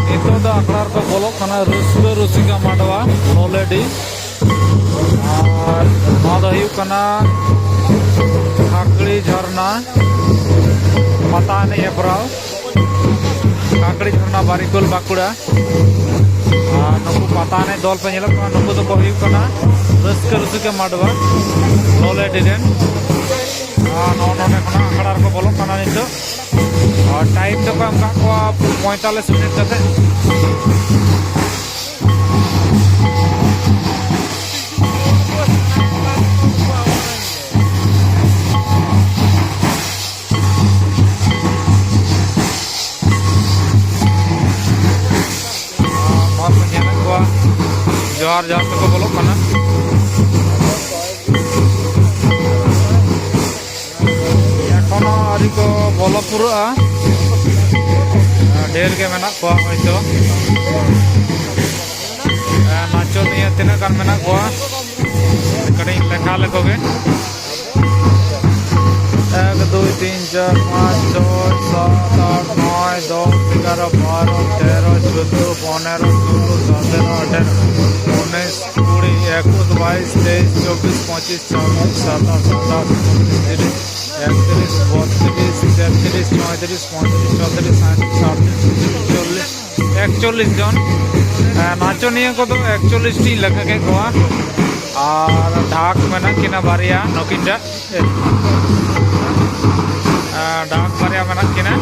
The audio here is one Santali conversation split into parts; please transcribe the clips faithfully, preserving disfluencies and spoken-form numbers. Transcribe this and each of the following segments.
ᱱᱤᱛᱚᱜ ᱫᱚ ᱟᱠᱷᱲᱟ ᱨᱮᱠᱚ ᱵᱚᱞᱚᱜ ᱠᱟᱱᱟ ᱨᱟᱹᱥᱠᱟᱹ ᱨᱩᱥᱤᱠᱟ ᱢᱟᱰᱣᱟ ᱞᱚᱞᱮᱰᱤ᱾ ᱟᱨ ᱱᱚᱣᱟ ᱫᱚ ᱦᱩᱭᱩᱜ ᱠᱟᱱᱟ ᱠᱟᱠᱲᱤ ᱡᱷᱟᱨᱱᱟ ᱯᱟᱛᱟ ᱮᱱᱮᱡ ᱦᱮᱯᱨᱟᱣ, ᱠᱟᱠᱲᱤ ᱡᱷᱟᱨᱱᱟ, ᱵᱟᱨᱤᱠᱩᱞ, ᱵᱟᱸᱠᱩᱲᱟ᱾ ᱟᱨ ᱱᱩᱠᱩ ᱯᱟᱛᱟ ᱮᱱᱮᱡ ᱫᱚᱞ ᱯᱮ ᱧᱮᱞᱚᱜ ᱠᱟᱱᱟ, ᱱᱩᱠᱩ ᱫᱚᱠᱚ ᱦᱩᱭᱩᱜ ᱠᱟᱱᱟ ᱨᱟᱹᱥᱠᱟᱹ ᱨᱩᱥᱤᱠᱟ ᱢᱟᱰᱣᱟ ᱞᱚᱞᱮᱰᱤ ᱨᱮᱱ᱾ ᱟᱨ ᱱᱚᱜᱼᱚ ᱱᱚᱰᱮ ᱠᱷᱚᱱᱟᱜ ᱟᱠᱷᱲᱟ ᱨᱮᱠᱚ ᱵᱚᱞᱚᱜ ᱠᱟᱱᱟ ᱱᱤᱛᱚᱜ᱾ ᱟᱨ ᱴᱟᱭᱤᱢ ᱫᱚᱠᱚ ᱮᱢ ᱠᱟᱜ ᱠᱚᱣᱟ ᱯᱚᱸᱭᱛᱟᱞᱞᱤᱥ ᱢᱤᱱᱤᱴ ᱠᱟᱛᱮ᱾ ᱱᱚᱣᱟ ᱠᱚ ᱧᱮᱞᱮᱫ ᱠᱚᱣᱟ, ᱡᱚᱦᱟᱨ ᱡᱚᱦᱟᱨ ᱛᱮᱠᱚ ᱵᱚᱞᱚᱜ ᱠᱟᱱᱟ᱾ ᱮᱠᱷᱚᱱᱳ ᱟᱹᱣᱨᱤ ᱠᱚ ᱵᱚᱞᱚ ᱯᱩᱨᱟᱹᱜᱼᱟ᱾ ᱰᱷᱮᱨ ᱜᱮ ᱢᱮᱱᱟᱜ ᱠᱚᱣᱟ ᱦᱚᱭᱛᱚ᱾ ᱱᱟᱪᱚᱱᱤᱭᱟᱹ ᱛᱤᱱᱟᱹᱜ ᱜᱟᱱ ᱢᱮᱱᱟᱜ ᱠᱚᱣᱟ, ᱠᱟᱹᱴᱤᱡ ᱞᱮᱠᱷᱟ ᱞᱮᱠᱚ ᱜᱮ᱾ ᱮᱠ, ᱫᱩᱭ, ᱛᱤᱱ, ᱪᱟᱨ, ᱯᱟᱸᱪ, ᱪᱷᱚᱭ, ᱥᱟᱛ, ᱟᱴ, ᱱᱚᱭ, ᱫᱚᱥ, ᱮᱜᱟᱨᱚ, ᱵᱟᱨᱚ, ᱛᱮᱨᱚ, ᱪᱳᱫᱽᱫᱳ, ᱯᱚᱱᱮᱨᱚ, ᱥᱳᱞᱳ, ᱥᱚᱛᱮᱨᱚ, ᱟᱴᱷᱮᱨᱚ, ᱩᱱᱤᱥ, ᱠᱩᱲᱤ, ᱮᱠᱩᱥ, ᱵᱟᱭᱤᱥ, ᱛᱮᱭᱤᱥ, ᱪᱚᱵᱵᱤᱥ, ᱯᱚᱸᱪᱤᱥ, ᱪᱷᱟᱵᱵᱤᱥ, ᱥᱟᱛᱟᱥ, ᱟᱴᱷᱟᱥ, ᱩᱱᱛᱨᱤᱥ, ᱛᱤᱨᱤᱥ, ᱮᱠᱛᱨᱤᱥ, ᱵᱚᱛᱛᱨᱤᱥ, ᱛᱮᱛᱨᱤᱥ, ᱪᱚᱣᱛᱨᱤᱥ, ᱯᱚᱸᱭᱛᱨᱤᱥ, ᱪᱷᱚᱛᱨᱤᱥ, ᱥᱟᱸᱭᱛᱨᱤᱥ, ᱟᱴᱛᱨᱤᱥ, ᱩᱱᱛᱨᱤᱥ, ᱪᱚᱞᱞᱤᱥ, ᱮᱠᱪᱚᱞᱞᱤᱥ ᱡᱚᱱ᱾ ᱮ, ᱱᱟᱪᱚᱱᱤᱭᱟᱹ ᱠᱚᱫᱚ ᱮᱠᱪᱚᱞᱞᱤᱥ ᱴᱤ ᱞᱮᱠᱷᱟ ᱠᱮᱫ ᱠᱚᱣᱟ᱾ ᱟᱨ ᱰᱷᱟᱠ ᱢᱮᱱᱟᱜ ᱠᱤᱱᱟ ᱵᱟᱨᱭᱟ, ᱱᱩᱠᱤᱱ ᱴᱟᱜ᱾ ᱮ, ᱰᱷᱟᱠ ᱵᱟᱨᱭᱟ ᱢᱮᱱᱟᱜ ᱠᱤᱱᱟ᱾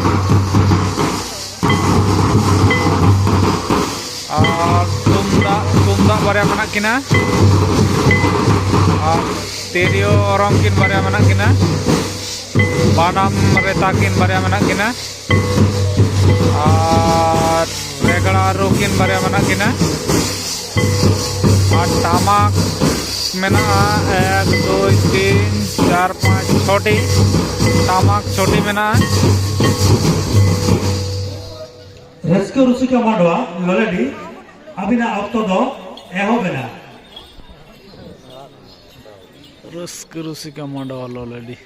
ᱟᱨ ᱛᱩᱢᱫᱟᱜ, ᱛᱩᱢᱫᱟᱜ ᱵᱟᱨᱭᱟ ᱢᱮᱱᱟᱜ ᱠᱤᱱᱟ᱾ ᱟᱨ ᱛᱤᱨᱭᱳ ᱚᱨᱚᱝ ᱠᱤᱱ ᱵᱟᱨᱭᱟ ᱢᱮᱱᱟᱜ ᱠᱤᱱᱟ᱾ ᱵᱟᱱᱟᱢ ᱨᱮᱛᱟ ᱠᱤᱱ ᱵᱟᱨᱭᱟ ᱢᱮᱱᱟᱜ ᱠᱤᱱᱟ᱾ ᱟᱨ ᱨᱮᱜᱽᱲᱟ ᱨᱩ ᱠᱤᱱ ᱵᱟᱨᱭᱟ ᱢᱮᱱᱟᱜ ᱠᱤᱱᱟ᱾ ᱟᱨ ᱴᱟᱢᱟᱠ ᱢᱮᱱᱟᱜᱼᱟ ᱮᱠ, ᱫᱩᱭ, ᱛᱤᱱ, ᱪᱟᱨ, ᱯᱟᱸᱪ, ᱪᱷᱚᱴᱤ᱾ ᱴᱟᱢᱟᱠ ᱪᱷᱚᱴᱤ ᱢᱮᱱᱟᱜᱼᱟ᱾ ᱨᱟᱹᱥᱠᱟᱹ ᱨᱩᱥᱤᱠᱟ ᱢᱟᱰᱣᱟ ᱞᱚᱞᱮᱰᱤ, ᱟᱹᱵᱤᱱᱟᱜ ᱚᱠᱛᱚ ᱫᱚ ᱮᱦᱚᱵ ᱮᱱᱟ᱾ ᱨᱟᱹᱥᱠᱟᱹ ᱨᱩᱥᱤᱠᱟ ᱢᱟᱰᱣᱟ ᱞᱚᱞᱮᱰᱤ᱾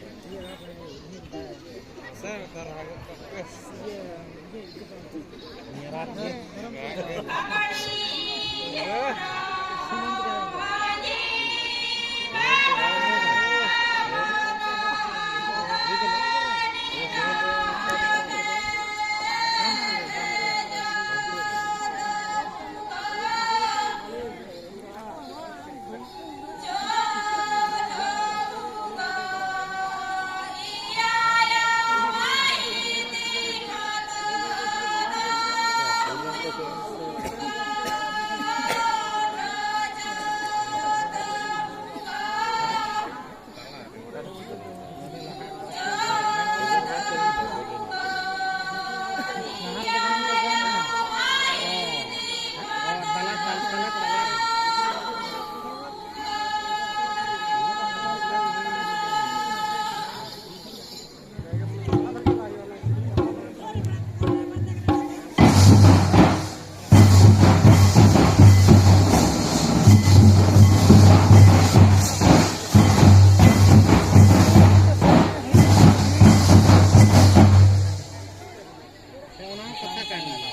ᱚᱱᱟ ᱠᱟᱛᱷᱟ ᱠᱟᱱ ᱜᱮᱭᱟ᱾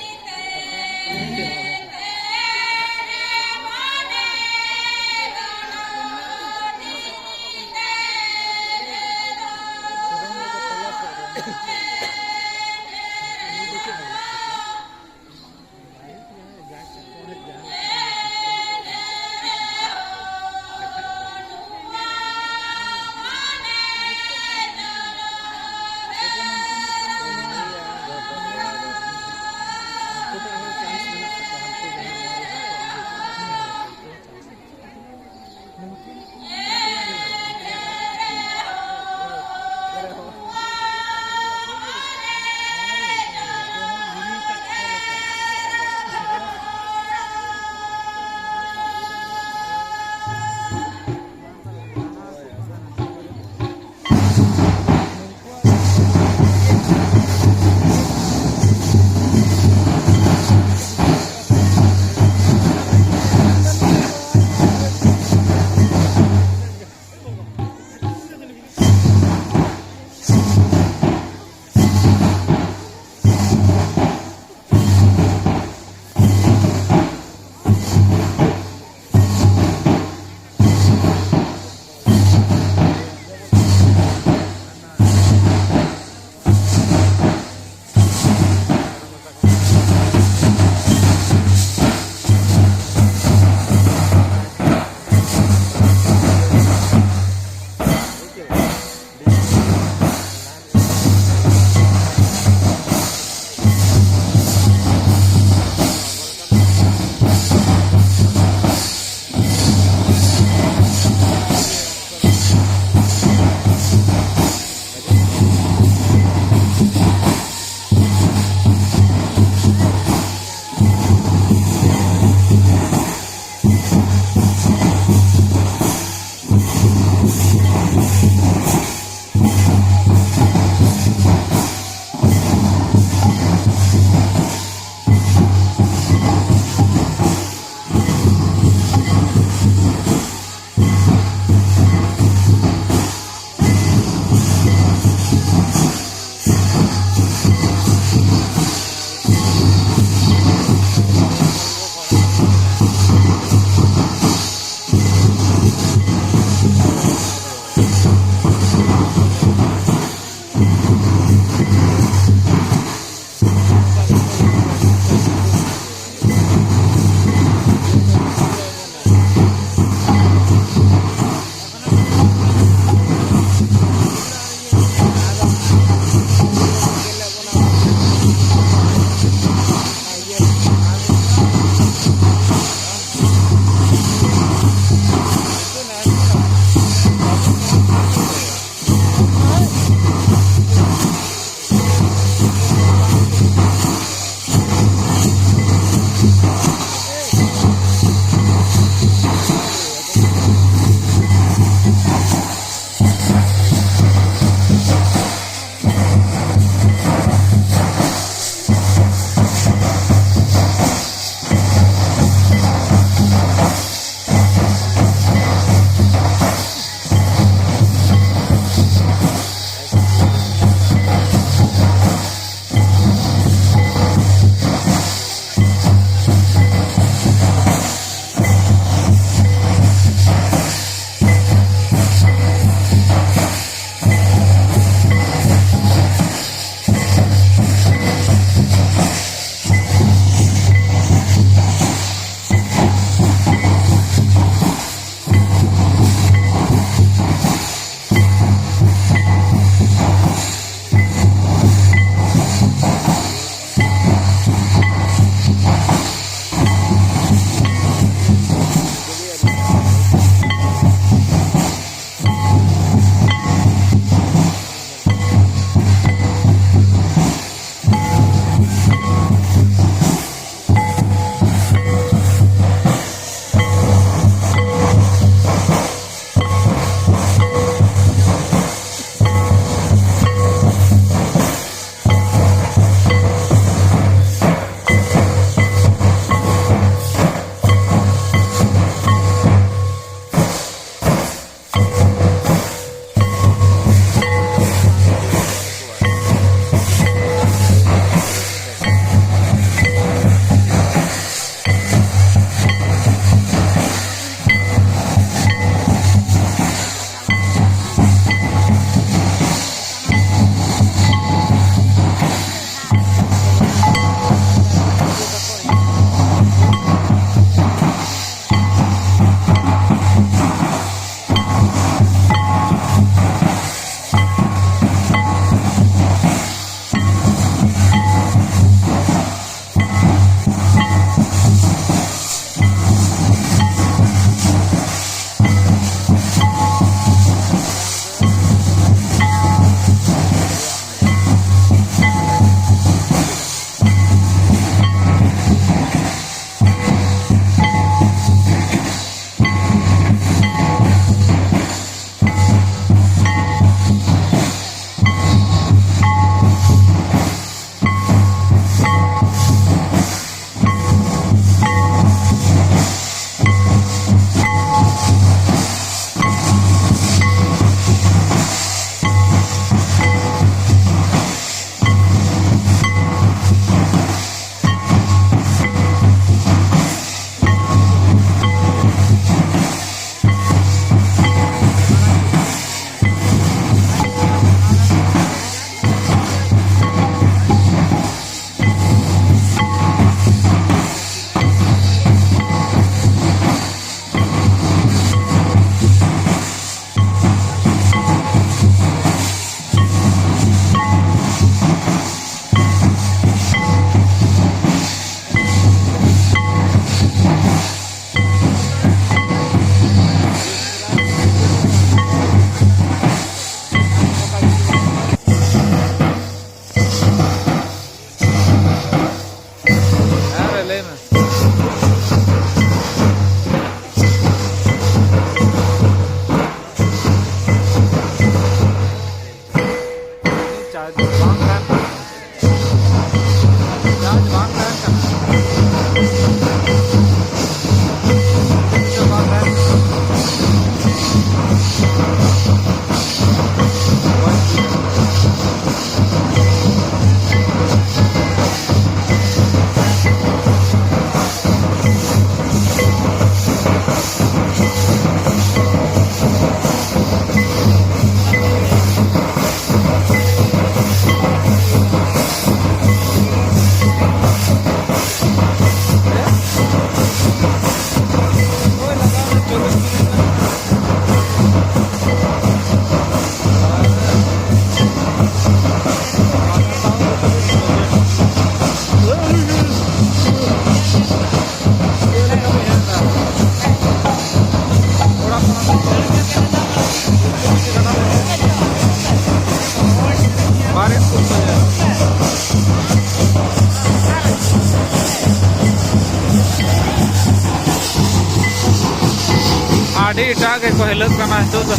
ᱮᱴᱟᱜ ᱜᱮᱠᱚ ᱦᱤᱞᱟᱹᱜ ᱠᱟᱱᱟ ᱱᱤᱛᱚᱜ ᱫᱚ᱾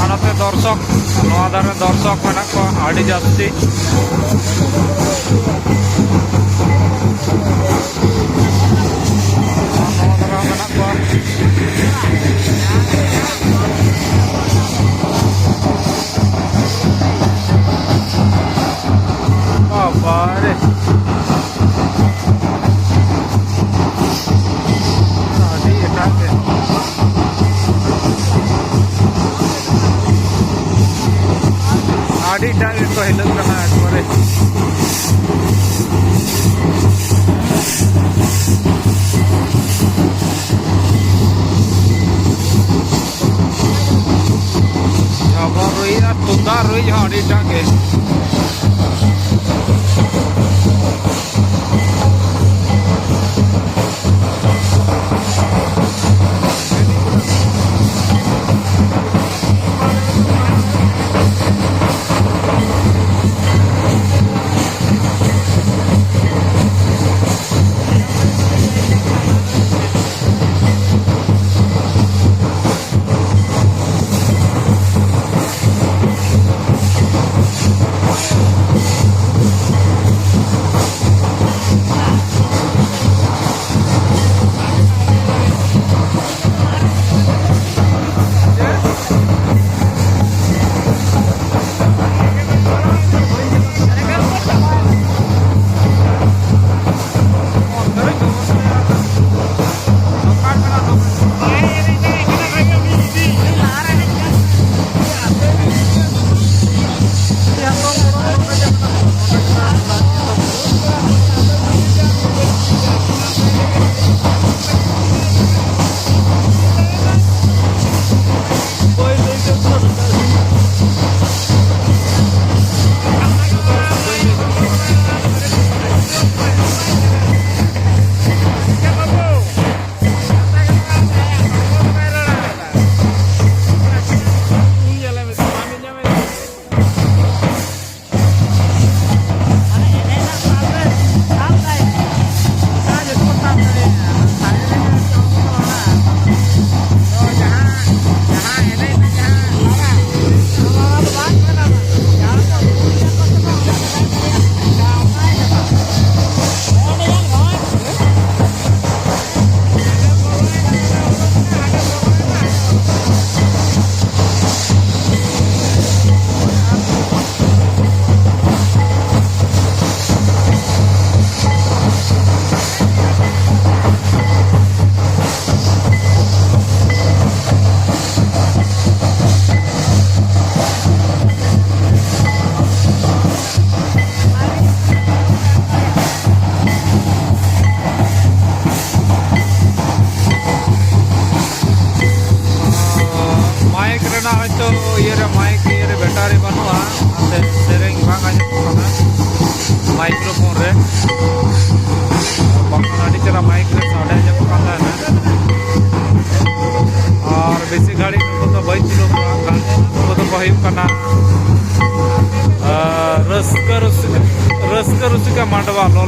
ᱟᱨ ᱱᱚᱛᱮ ᱫᱚᱨᱥᱚᱠ, ᱱᱚᱣᱟ ᱫᱷᱟᱨᱮ ᱫᱚᱨᱥᱚᱠ ᱢᱮᱱᱟᱜ ᱠᱚᱣᱟ ᱟᱹᱰᱤ ᱡᱟᱹᱥᱛᱤ᱾ ᱟᱨ ᱱᱚᱣᱟ ᱫᱷᱟᱨᱮ ᱦᱚᱸ ᱢᱮᱱᱟᱜ ᱠᱚᱣᱟ᱾ ᱵᱟᱵᱟᱨᱮ! ᱟᱹᱰᱤ ᱮᱴᱟᱜ ᱜᱮ, ᱟᱹᱰᱤ ᱮᱴᱟᱜ ᱜᱮᱠᱚ ᱦᱤᱞᱟᱹᱜ ᱠᱟᱱᱟ ᱮᱠᱵᱟᱨᱮ᱾ ᱡᱷᱟᱵᱟ ᱨᱩᱭ ᱟᱨ ᱛᱩᱢᱫᱟᱜ ᱨᱩᱭ ᱦᱚᱸ ᱟᱹᱰᱤ ᱮᱴᱟᱜ ᱜᱮ᱾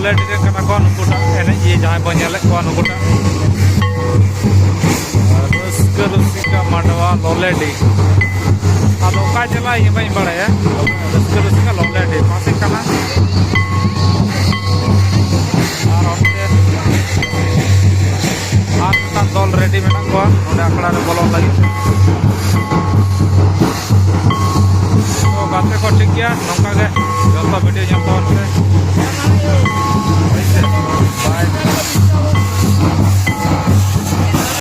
ᱞᱚᱞᱮᱰᱤ ᱨᱮᱱ ᱠᱟᱱᱟ ᱠᱚ ᱱᱩᱠᱩᱴᱟᱜ ᱮᱱᱮᱡ ᱤᱭᱟᱹ ᱡᱟᱦᱟᱸᱭ ᱵᱚᱱ ᱧᱮᱞᱮᱫ ᱠᱚᱣᱟ ᱱᱩᱠᱩᱴᱟᱜ᱾ ᱨᱟᱹᱥᱠᱟᱹ ᱨᱩᱥᱤᱠᱟ ᱢᱟᱰᱣᱟ ᱞᱚᱞᱮᱰᱤ᱾ ᱟᱫᱚ ᱚᱠᱟ ᱡᱮᱞᱟ ᱤᱧ ᱵᱟᱹᱧ ᱵᱟᱲᱟᱭᱟ᱾ ᱨᱟᱹᱥᱠᱟᱹ ᱨᱩᱥᱤᱠᱟ ᱞᱚᱞᱮᱰᱤ ᱯᱟᱥᱮ ᱠᱟᱱᱟ᱾ ᱟᱨ ᱚᱱᱛᱮ ᱟᱨ ᱢᱤᱫᱴᱟᱝ ᱫᱚᱞ ᱨᱮᱰᱤ ᱢᱮᱱᱟᱜ ᱠᱚᱣᱟ ᱱᱚᱰᱮ ᱟᱠᱷᱲᱟ ᱨᱮ ᱵᱚᱞᱚᱱ ᱞᱟᱹᱜᱤᱫ᱾ ᱛᱚ ᱜᱟᱛᱮ ᱠᱚ ᱴᱷᱤᱠ ᱜᱮᱭᱟ, ᱱᱚᱝᱠᱟ ᱜᱮ ᱡᱚᱛᱚ ᱵᱷᱤᱰᱤᱭᱳ ᱧᱮᱞ ᱛᱟᱵᱚᱱ ᱯᱮ᱾